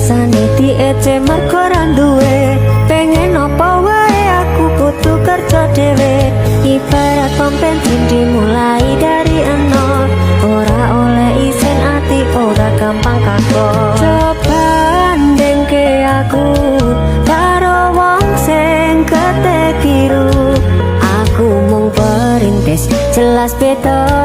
Biasane diece mergo ra duwe. Pengen apa wae aku kudu kerja dhewe. Ibarat pom bensin dimulai dari nol. Ora oleh isin, ati ora gampang kapok. Coba bandingke aku karo wong sing getih biru. Aku mung perintis, jelas beda.